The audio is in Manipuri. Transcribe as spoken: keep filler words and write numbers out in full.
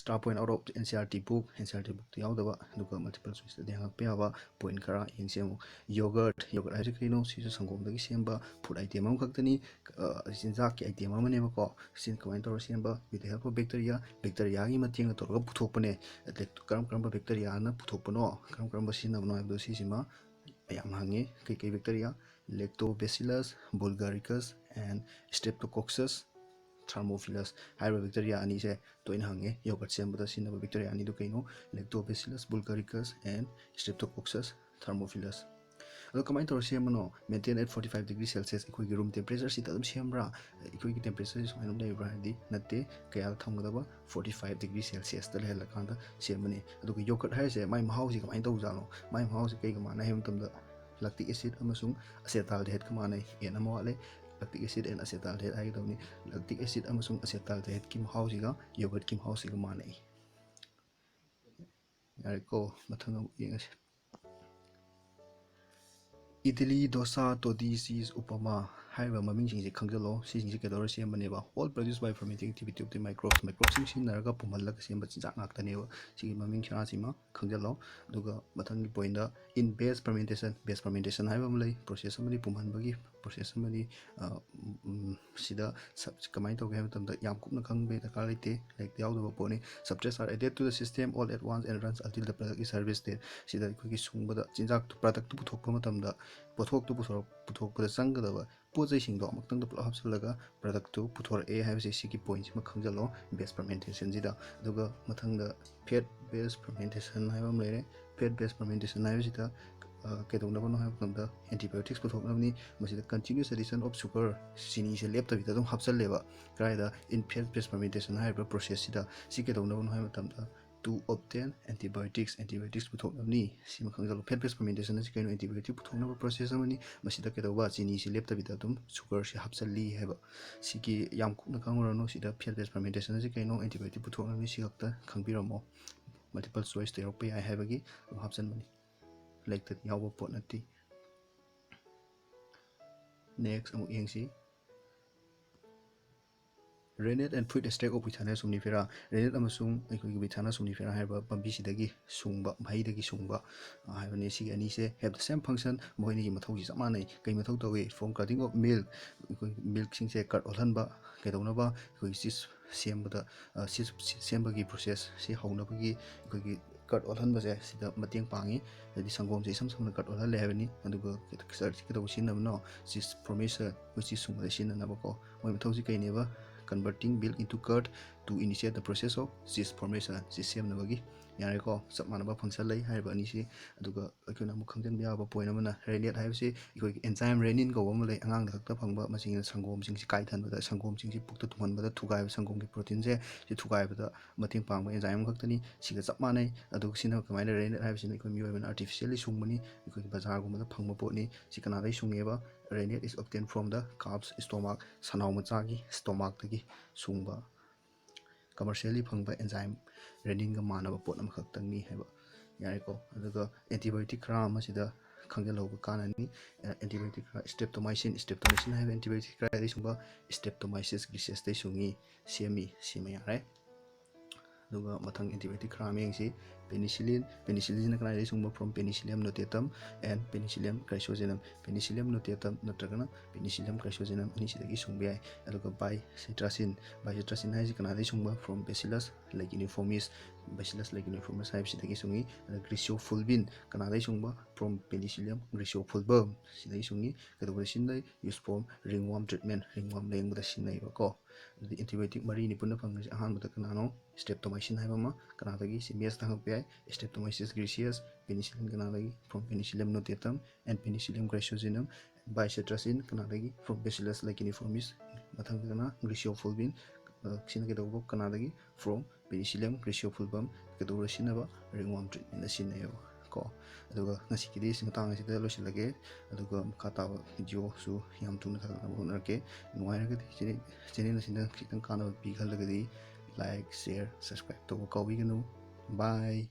ꯇꯔꯥ point out of N C E R T book, N C E R T bookꯇ ꯌꯥꯎꯗꯕ, ꯑꯗꯨꯒ multiple choiceꯇꯗꯤ ꯍꯪꯉꯛꯄ ꯌꯥꯕ point ꯈꯔ ꯌꯦꯡꯁꯤ ꯑꯃꯨꯛ꯫ Yogurt, yogurt ꯍꯥꯏꯕꯁꯤ ꯀꯩꯅꯣ? ꯁꯤꯁꯨ ꯁꯪꯒꯣꯝꯗꯒꯤ ꯁꯦꯝꯕ food item ꯑꯃꯈꯛꯇꯅꯤ꯫ ꯑ, ꯆꯤꯟꯖꯥꯛꯀꯤ item ꯑꯃꯅꯦꯕꯀꯣ꯫ ꯁꯤꯅ ꯀꯃꯥꯏꯅ ꯇꯧꯔꯒ ꯁꯦꯝꯕ? With the help of bacteria, bacteriaꯒꯤ ꯃꯇꯦꯡꯅ ꯇꯧꯔꯒ ꯄꯨꯊꯣꯛꯄꯅꯦ꯫ ꯑꯗꯩ ꯀꯔꯝ ꯀꯔꯝꯕ bacteriaꯅ ꯄꯨꯊꯣꯛꯄꯅꯣ, ꯀꯔꯝ ꯀꯔꯝꯕ ꯁꯤꯖꯤꯟꯅꯕꯅꯣ ꯍꯥꯏꯕꯗꯣ ꯁꯤꯁꯤꯃ ꯌꯥꯝ ꯍꯪꯉꯤ꯫ ꯀꯩꯀꯩ bacteria? Lactobacillus bulgaricus and Streptococcus thermophilus ꯍꯥꯏꯔꯤꯕ bacteria ꯑꯅꯤꯁꯦ ꯇꯣꯏꯅ ꯍꯪꯉꯦ yogurt ꯁꯦꯝꯕꯗ ꯁꯤꯖꯤꯟꯅꯕ bacteria ꯑꯅꯤꯗꯨ ꯀꯩꯅꯣ? Lactobacillus bulgaricus and Streptococcus thermophilus꯫ ꯑꯗꯣ ꯀꯃꯥꯏꯅ ꯇꯧꯔ ꯁꯦꯝꯕꯅꯣ? Maintain at forty five degree Celsius ꯑꯩꯈꯣꯏꯒꯤ room temperatureꯁꯤꯗ ꯑꯗꯨꯝ ꯁꯦꯝꯕ꯭ꯔꯥ? ꯑꯩꯈꯣꯏꯒꯤ temperatureꯁꯤ ꯁꯨꯃꯥꯏꯅ ꯑꯗꯨꯝ ꯂꯩꯕ꯭ꯔꯥ ꯍꯥꯏꯗꯤ? ꯅꯠꯇꯦ, ꯀꯌꯥꯗ ꯊꯝꯒꯗꯕ? Forty five degree Celsiusꯇ ꯂꯩꯍꯜꯂꯀꯥꯟꯗ ꯁꯦꯝꯕꯅꯤ꯫ ꯑꯗꯨꯒ yogurt ꯍꯥꯏꯔꯤꯁꯦ ꯃꯥꯏ ꯃꯍꯥꯎꯁꯤ ꯀꯃꯥꯏꯅ ꯇꯧꯖꯥꯠꯅꯣ? ꯃꯥꯏ ꯃꯍꯥꯎꯁꯤ ꯀꯩꯒ ꯃꯥꯟꯅꯩ ꯍꯥꯏꯕ ꯃꯇꯝꯗ lactic acid ꯑꯃꯁꯨꯡ acetaldehydeꯀ ꯃꯥꯟꯅꯩ꯫ N ꯑꯃ ꯋꯥꯠꯂꯦ꯫ Lactic acid and acetaldehyde ꯍꯥꯏꯒꯗꯕꯅꯤ꯫ Lactic acid ꯑꯃꯁꯨꯡ acetaldehydeꯀꯤ ꯃꯍꯥꯎꯁꯤꯒ yogurtꯀꯤ ꯃꯍꯥꯎꯁꯤꯒ ꯃꯥꯟꯅꯩ꯫ ꯌꯥꯔꯦꯀꯣ, ꯃꯊꯪ ꯑꯃꯨꯛ ꯌꯦꯡꯉꯁꯤ꯫ Idli, dosa, toddy, cheese, upama ꯍꯥꯏꯔꯤꯕ ꯃꯃꯤꯡꯁꯤꯡꯁꯦ ꯈꯪꯖꯤꯜꯂꯣ꯫ ꯁꯤꯁꯤꯡꯁꯦ ꯀꯩꯗꯧꯔ ꯁꯦꯝꯕꯅꯦꯕ? All produced by fermenting activity of the microbes, microbesꯁꯤꯡ ꯁꯤꯖꯤꯟꯅꯔꯒ ꯄꯨꯝꯍꯜꯂꯒ ꯁꯦꯝꯕ ꯆꯤꯟꯖꯥꯛ ꯉꯥꯛꯇꯅꯦꯕ꯫ ꯁꯤꯒꯤ ꯃꯃꯤꯡ ꯁꯔꯥꯁꯤꯃ ꯈꯪꯖꯤꯜꯂꯣ꯫ ꯑꯗꯨꯒ ꯃꯊꯪꯒꯤ pointꯇ, in batch fermentation, batch fermentation ꯍꯥꯏꯕ ꯑꯃ ꯂꯩ, process ꯑꯃꯗꯤ ꯄꯨꯝꯍꯟꯕꯒꯤ process ꯑꯃꯗꯤ, ꯑ, ꯎꯝ, ꯁꯤꯗ ꯁꯞ-, ꯀꯃꯥꯏꯅ ꯇꯧꯒꯦ ꯍꯥꯏꯕ ꯃꯇꯝꯗ ꯌꯥꯝ ꯀꯨꯞꯅ ꯈꯪꯕꯒꯤ ꯗꯔꯀꯥꯔ ꯂꯩꯇꯦ, ꯂꯥꯏꯔꯤꯛꯇ ꯌꯥꯎꯗꯕ ꯄꯣꯠꯅꯤ꯫ Substrates are added to the system all at once and runs until the product is harvested. ꯁꯤꯗ ꯑꯩꯈꯣꯏꯒꯤ ꯁꯨꯡꯕꯗ ꯆꯤꯟꯖꯥꯛꯇꯨ, productꯇꯨ ꯄꯨꯊꯣꯛꯄ ꯃꯇꯝꯗ ꯄꯣꯠꯊꯣꯛꯇꯨ ꯄꯨꯊꯣꯔꯛ-, ꯄꯨꯊꯣꯛꯄꯗ ꯆꯪꯒꯗꯕ ꯄꯣꯠ ꯆꯩꯁꯤꯡꯗꯣ ꯑꯃꯨꯛꯇꯪꯗ ꯄꯨꯂꯞ ꯍꯥꯞꯆꯤꯜꯂꯒ productꯇꯨ ꯄꯨꯊꯣꯔꯛꯑꯦ ꯍꯥꯏꯕꯁꯦ ꯁꯤꯒꯤ pointꯁꯤꯃ ꯈꯪꯖꯤꯜꯂꯣ batch fermentationꯁꯤꯗ꯫ ꯑꯗꯨꯒ ꯃꯊꯪꯗ fat based fermentation ꯍꯥꯏꯕ ꯑꯃ ꯂꯩꯔꯦ꯫ Fat based fermentation ꯍꯥꯏꯕꯁꯤꯗ, ꯑ, ꯀꯩꯗꯧꯅꯕꯅꯣ ꯍꯥꯏꯕ ꯃꯇꯝꯗ antibiotics ꯄꯨꯊꯣꯛꯅꯕꯅꯤ꯫ ꯃꯁꯤꯗ continuous addition of sugar, ꯆꯤꯅꯤꯁꯦ ꯂꯦꯞꯇꯕꯤꯗ ꯑꯗꯨꯝ ꯍꯥꯞꯆꯜꯂꯦꯕ꯫ ꯀꯗꯥꯏꯗ? In fat based fermentation ꯍꯥꯏꯔꯤꯕ processꯁꯤꯗ꯫ ꯁꯤ ꯀꯩꯗꯧꯅꯕꯅꯣ ꯍꯥꯏꯕ ꯃꯇꯝꯗ to obtain antibiotics, antibiotics ꯄꯨꯊꯣꯛꯅꯕꯅꯤ꯫ ꯁꯤꯃ ꯈꯪꯖꯜꯂꯨ꯫ Fat based fermentation ꯑꯁꯤ ꯀꯩꯅꯣ? Antibiotic ꯄꯨꯊꯣꯛꯅꯕ process ꯑꯃꯅꯤ꯫ ꯃꯁꯤꯗ ꯀꯩꯗꯧꯕ? ꯆꯤꯅꯤꯁꯤ ꯂꯦꯞꯇꯕꯤꯗ ꯑꯗꯨꯝ sugarꯁꯤ ꯍꯥꯞꯆꯜꯂꯤ ꯍꯥꯏꯕ꯫ ꯁꯤꯒꯤ ꯌꯥꯝ ꯀꯨꯞꯅ ꯈꯪꯉꯨꯔꯅꯨ꯫ ꯁꯤꯗ fat based fermentation ꯑꯁꯤ ꯀꯩꯅꯣ? Antibiotic ꯄꯨꯊꯣꯛꯅꯕꯅꯤ꯫ ꯁꯤ ꯈꯛꯇ ꯈꯪꯕꯤꯔꯝꯃꯣ꯫ Multiple choiceꯇ ꯌꯧꯔꯛꯄ ꯌꯥꯏ ꯍꯥꯏꯕꯒꯤ ꯑꯗꯨꯝ ꯍꯥꯞꯆꯟꯕꯅꯤ꯫ ꯂꯥꯏꯔꯤꯛꯇꯗꯤ ꯌꯥꯎꯕ ꯄꯣꯠ ꯅꯠꯇꯦ꯫ Next ꯑꯃꯨꯛ ꯌꯦꯡꯁꯤ꯫ Rennet and fruit extract of Withanus somnifera, rennet ꯑꯃꯁꯨꯡ ꯑꯩꯈꯣꯏꯒꯤ Withanus somnifera ꯍꯥꯏꯔꯤꯕ ꯄꯥꯝꯕꯤꯁꯤꯗꯒꯤ ꯁꯨꯡꯕ, ꯃꯍꯩꯗꯒꯤ ꯁꯨꯡꯕ, ꯑ, ꯍꯥꯏꯕꯅꯤ꯫ ꯁꯤꯒꯤ ꯑꯅꯤꯁꯦ have the same function, ꯃꯈꯣꯏ ꯑꯅꯤꯒꯤ ꯃꯊꯧꯁꯤ ꯆꯞ ꯃꯥꯟꯅꯩ꯫ ꯀꯩ ꯃꯊꯧ ꯇꯧꯏ? From curding of milk, ꯑꯩꯈꯣꯏ ꯃꯤꯜꯛꯁꯤꯡꯁꯦ ꯀꯔꯠ ꯑꯣꯜꯍꯟꯕ꯫ ꯀꯩꯗꯧꯅꯕ? ꯑꯩꯈꯣꯏꯒꯤ ꯆꯤꯁ ꯁꯦꯝꯕꯗ, ꯑ, ꯆꯤꯁ ꯁꯦꯝꯕꯒꯤ ꯄ꯭ꯔꯣꯁꯦꯁꯁꯤ ꯍꯧꯅꯕꯒꯤ ꯑꯩꯈꯣꯏꯒꯤ ꯀꯔꯠ ꯑꯣꯜꯍꯟꯕꯁꯦ ꯁꯤꯗ ꯃꯇꯦꯡ ꯄꯥꯡꯉꯤ꯫ ꯍꯥꯏꯗꯤ ꯁꯪꯒꯣꯝꯁꯦ ꯏꯁꯝ ꯁꯝꯅ ꯀꯔꯠ ꯑꯣꯜꯍꯜꯂꯦ ꯍꯥꯏꯕꯅꯤ꯫ ꯑꯗꯨꯒ ꯀꯔꯠꯁꯤ ꯀꯩꯗꯧꯕ ꯁꯤꯖꯤꯟꯅꯕꯅꯣ? ꯆꯤꯁ ꯐꯣꯔꯃꯦꯁꯟ, ꯑꯩꯈꯣꯏ ꯆꯤꯁ ꯁꯨꯡꯕꯗ ꯁꯤꯖꯤꯟꯅꯅꯕꯀꯣ꯫ ꯃꯣꯏ ꯃꯊꯧꯁꯤ ꯀꯩꯅꯦꯕ? Converting milk into curd to initiate the process of cheese formation, ꯆꯤꯁ ꯁꯦꯝꯅꯕꯒꯤ꯫ ꯌꯥꯔꯦꯀꯣ, ꯆꯞ ꯃꯥꯟꯅꯕ ꯐꯪꯁꯟ ꯂꯩ ꯍꯥꯏꯔꯤꯕ ꯑꯅꯤꯁꯤ꯫ ꯑꯗꯨꯒ ꯑꯩꯈꯣꯏꯅ ꯑꯃꯨꯛ ꯈꯪꯖꯤꯟꯕ ꯌꯥꯕ ꯄꯣꯏꯟ ꯑꯃꯅ, ꯔꯦꯅꯦꯠ ꯍꯥꯏꯕꯁꯤ ꯑꯩꯈꯣꯏꯒꯤ ꯑꯦꯟꯖꯥꯏꯝ ꯔꯦꯅꯤꯟ ꯀꯧꯕ ꯑꯃ ꯂꯩ, ꯑꯉꯥꯡꯗ ꯈꯛꯇ ꯐꯪꯕ꯫ ꯃꯁꯤꯅ ꯁꯪꯒꯣꯝꯁꯤꯡꯁꯤ ꯀꯥꯏꯊꯟꯕꯗ, ꯁꯪꯒꯣꯝꯁꯤꯡꯁꯤ ꯄꯨꯛꯇ ꯊꯨꯡꯍꯟꯕꯗ ꯊꯨꯒꯥꯏꯕ, ꯁꯪꯒꯣꯝꯒꯤ ꯄ꯭ꯔꯣꯇꯤꯟꯁꯦ ꯁꯤ ꯊꯨꯒꯥꯏꯕꯗ ꯃꯇꯦꯡ ꯄꯥꯡꯕ ꯑꯦꯟꯖꯥꯏꯝ ꯑꯃꯈꯛꯇꯅꯤ꯫ ꯁꯤꯒ ꯆꯞ ꯃꯥꯟꯅꯩ꯫ ꯑꯗꯨ ꯁꯤꯅ ꯀꯃꯥꯏꯅ, ꯔꯦꯅꯦꯠ ꯍꯥꯏꯕꯁꯤꯅ ꯑꯩꯈꯣꯏ ꯃꯤꯑꯣꯏꯕꯅ ꯑꯥꯔꯇꯤꯐꯤꯁꯤꯌꯦꯜꯂꯤ ꯁꯨꯡꯕꯅꯤ, ꯑꯩꯈꯣꯏꯒꯤ ꯕꯖꯥꯔꯒꯨꯝꯕꯗ ꯐꯪꯕ ꯄꯣꯠꯅꯤ꯫ ꯁꯤ ꯀꯅꯥꯗꯒꯤ ꯁꯨꯡꯉꯦꯕ? Rennet is obtained from the calf's stomach, ꯁꯅꯥꯎ ꯃꯆꯥꯒꯤ ꯁ꯭ꯇꯣꯃꯥꯛꯇꯒꯤ ꯁꯨꯡꯕ꯫ ꯀꯃꯔꯁꯤꯌꯦꯜꯂꯤ ꯐꯪꯕ ꯑꯦꯟꯖꯥꯏꯝ ꯔꯦꯅꯤꯟꯒ ꯃꯥꯟꯅꯕ ꯄꯣꯠ ꯑꯃꯈꯛꯇꯪꯅꯤ ꯍꯥꯏꯕ꯫ ꯌꯥꯔꯦꯀꯣ? ꯑꯗꯨꯒ ꯑꯦꯟꯇꯤꯕꯥꯌꯣꯇꯤꯛ ꯈꯔ ꯑꯃꯁꯤꯗ ꯈꯪꯖꯤꯜꯍꯧꯕ ꯀꯥꯟꯅꯅꯤ꯫ ꯑꯦꯟꯇꯤꯕꯥꯌꯣꯇꯤꯛ ꯈꯔ, ꯁ꯭ꯇ꯭ꯔꯦꯞꯇꯣꯃꯥꯏꯁꯤꯟ, ꯁ꯭ꯇ꯭ꯔꯦꯞꯇꯣꯃꯥꯏꯁꯤꯟ ꯍꯥꯏꯕ ꯑꯦꯟꯇꯤꯕꯥꯌꯣꯇꯤꯛ ꯀꯗꯥꯏꯗꯒꯤ ꯁꯨꯡꯕ? ꯁ꯭ꯇ꯭ꯔꯦꯞꯇꯣꯃꯥꯏꯁꯤꯁ ꯒ꯭ꯔꯤꯁꯤꯌꯁꯇꯒꯤ ꯁꯨꯡꯉꯤ, ꯁꯦꯝꯃꯤ, ꯁꯤꯃ ꯌꯥꯔꯦ꯫ ꯑꯗꯨꯒ ꯃꯊꯪ ꯑꯦꯟꯇꯤꯕꯥꯌꯣꯇꯤꯛ ꯈꯔ ꯑꯃ ꯌꯦꯡꯁꯤ꯫ Penicillin, penicillinꯁꯤꯅ ꯀꯗꯥꯏꯗꯒꯤ ꯁꯨꯡꯕ? From Penicillium notatum and Penicillium chrysogenum꯫ Penicillium notatum ꯅꯠꯇ꯭ꯔꯒꯅ Penicillium chrysogenum ꯑꯅꯤꯁꯤꯗꯒꯤ ꯁꯨꯡꯕ ꯌꯥꯏ꯫ ꯑꯗꯨꯒ bicetracin, bicetracin ꯍꯥꯏꯁꯤ ꯀꯅꯥꯗꯒꯤ ꯁꯨꯡꯕ? From Bacillus laecunoformis, Bacillus laecunoformis ꯍꯥꯏꯕꯁꯤꯗꯒꯤ ꯁꯨꯡꯉꯤ꯫ ꯑꯗꯨꯒ griseofulvin ꯀꯅꯥꯗꯒꯤ ꯁꯨꯡꯕ? From Penicillium griseofulvum ꯁꯤꯗꯒꯤ ꯁꯨꯡꯉꯤ꯫ ꯀꯩꯗꯧꯕꯗ ꯁꯤꯖꯤꯟꯅꯩ? Use for ringworm treatment, ringworm ꯂꯥꯌꯦꯡꯕꯗ ꯁꯤꯖꯤꯟꯅꯩꯕꯀꯣ꯫ ꯑꯗꯨꯗꯤ ꯑꯦꯟꯇꯤꯕꯥꯌꯣꯇꯤꯛ ꯃꯔꯤꯅꯤ ꯄꯨꯟꯅ ꯐꯪꯉꯤꯁꯦ꯫ ꯑꯍꯥꯟꯕꯗ ꯀꯅꯥꯅꯣ? ꯁ꯭ꯇ꯭ꯔꯦꯞꯇꯣꯃꯥꯏꯁꯤꯟ ꯍꯥꯏꯕ ꯑꯃ꯫ ꯀꯅꯥꯗꯒꯤ? ꯁꯤ ꯃꯦꯠꯁꯇ ꯍꯪꯉꯛꯄ ꯌꯥꯏ꯫ Streptomyces griseus, penicillin ꯀꯅꯥꯗꯒꯤ? From Penicillium notatum and Penicillium chrysogenum꯫ Bicetracin ꯀꯅꯥꯗꯒꯤ? From Bacillus laecunoformis꯫ ꯃꯊꯪꯗꯅ griseofulvin, ꯑ, ꯁꯤꯅ ꯀꯩꯗꯧꯕ? ꯀꯅꯥꯗꯒꯤ? From Penicillium griseofulvum꯫ ꯀꯩꯗꯧꯕꯗ ꯁꯤꯖꯤꯟꯅꯕ? Ringworm treatmentꯗ ꯁꯤꯖꯤꯟꯅꯩꯌꯦꯕ ꯀꯣ꯫ ꯑꯗꯨꯒ ꯉꯁꯤꯒꯤꯗꯤ ꯁꯤ ꯃꯇꯥꯡ ꯑꯁꯤꯗ ꯂꯣꯏꯁꯤꯜꯂꯒꯦ꯫ ꯑꯗꯨꯒ ꯃꯈꯥ ꯇꯥꯕ ꯚꯤꯗꯤꯑꯣꯁꯨ ꯌꯥꯝ ꯊꯨꯅ ꯊꯥꯒꯠꯅꯕ ꯍꯣꯠꯅꯔꯛꯀꯦ꯫ ꯅꯨꯡꯉꯥꯏꯔꯒꯗꯤ ꯆꯦꯅꯦꯜ, ꯆꯦꯅꯦꯜ ꯑꯁꯤꯅ ꯈꯤꯇꯪ ꯀꯥꯟꯅꯕ ꯄꯤ ꯈꯜꯂꯒꯗꯤ like, share, subscribe ꯇꯧꯕ ꯀꯥꯎꯕꯤꯒꯅꯨ꯫ Bye꯫